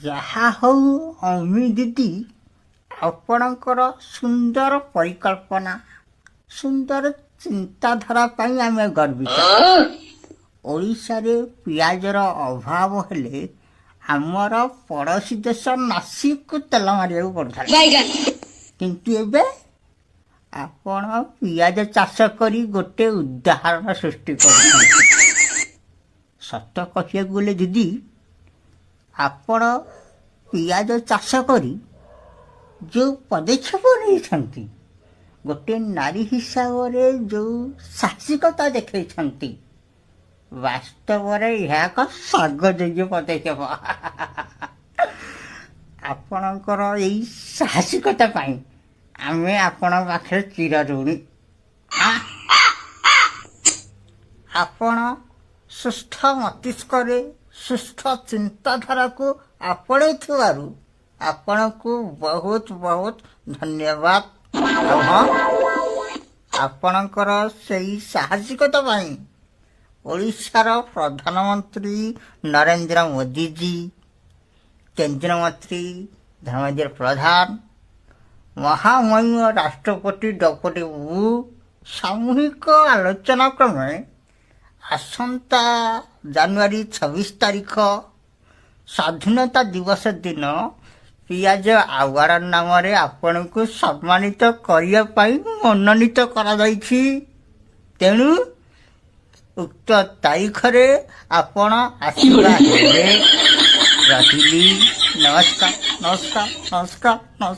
ଯାହା ହଉ ଅମି ଦିଦି, ଆପଣଙ୍କର ସୁନ୍ଦର ପରିକଳ୍ପନା, ସୁନ୍ଦର ଚିନ୍ତାଧାରା ପାଇଁ ଆମେ ଗର୍ବିତ। ଓଡ଼ିଶାରେ ପିଆଜର ଅଭାବ ହେଲେ ଆମର ପଡ଼ୋଶୀ ଦେଶ ନାସିକକୁ ତେଲ ମାରିବାକୁ ପଡୁଥିଲା, କିନ୍ତୁ ଏବେ ଆପଣ ପିଆଜ ଚାଷ କରି ଗୋଟେ ଉଦାହରଣ ସୃଷ୍ଟି କରୁଛନ୍ତି। ସତ କହିବାକୁ ଗଲେ ଦିଦି, ଆପଣ ପିଆଜ ଚାଷ କରି ଯେଉଁ ପଦକ୍ଷେପ ନେଇଛନ୍ତି, ଗୋଟେ ନାରୀ ହିସାବରେ ଯେଉଁ ସାହସିକତା ଦେଖେଇଛନ୍ତି, ବାସ୍ତବରେ ଏହା ଏକ ସ୍ୱାଗତଯୋଗ୍ୟ ପଦକ୍ଷେପ। ଆପଣଙ୍କର ଏଇ ସାହସିକତା ପାଇଁ ଆମେ ଆପଣଙ୍କ ପାଖରେ ଚିରଋଣୀ। ଆପଣ ସୁସ୍ଥ ମସ୍ତିଷ୍କରେ ସୁସ୍ଥ ଚିନ୍ତାଧାରାକୁ ଆପଣେଇଥିବାରୁ ଆପଣଙ୍କୁ ବହୁତ ବହୁତ ଧନ୍ୟବାଦ। ଆଉ ହଁ, ଆପଣଙ୍କର ସେଇ ସାହସିକତା ପାଇଁ ଓଡ଼ିଶାର ପ୍ରଧାନମନ୍ତ୍ରୀ ନରେନ୍ଦ୍ର ମୋଦିଜୀ, କେନ୍ଦ୍ରମନ୍ତ୍ରୀ ଧର୍ମେନ୍ଦ୍ର ପ୍ରଧାନ, ମହାମହିମ ରାଷ୍ଟ୍ରପତି ଦ୍ରୌପଦୀ ମୁର୍ମୁ ସାମୂହିକ ଆଲୋଚନା କ୍ରମେ ଆସନ୍ତା ଜାନୁଆରୀ 26 ତାରିଖ ସ୍ୱାଧୀନତା ଦିବସ ଦିନ ପିଆଜ ଆୱାର୍ଡ ନାମରେ ଆପଣଙ୍କୁ ସମ୍ମାନିତ କରିବା ପାଇଁ ମନୋନୀତ କରାଯାଇଛି। ତେଣୁ ଉକ୍ତ ତାରିଖରେ ଆପଣ ଆସିବା ହେବେ। ରହିଲି, ନମସ୍କାର, ନମସ୍କାର, ନମସ୍କାର, ନମସ୍କାର।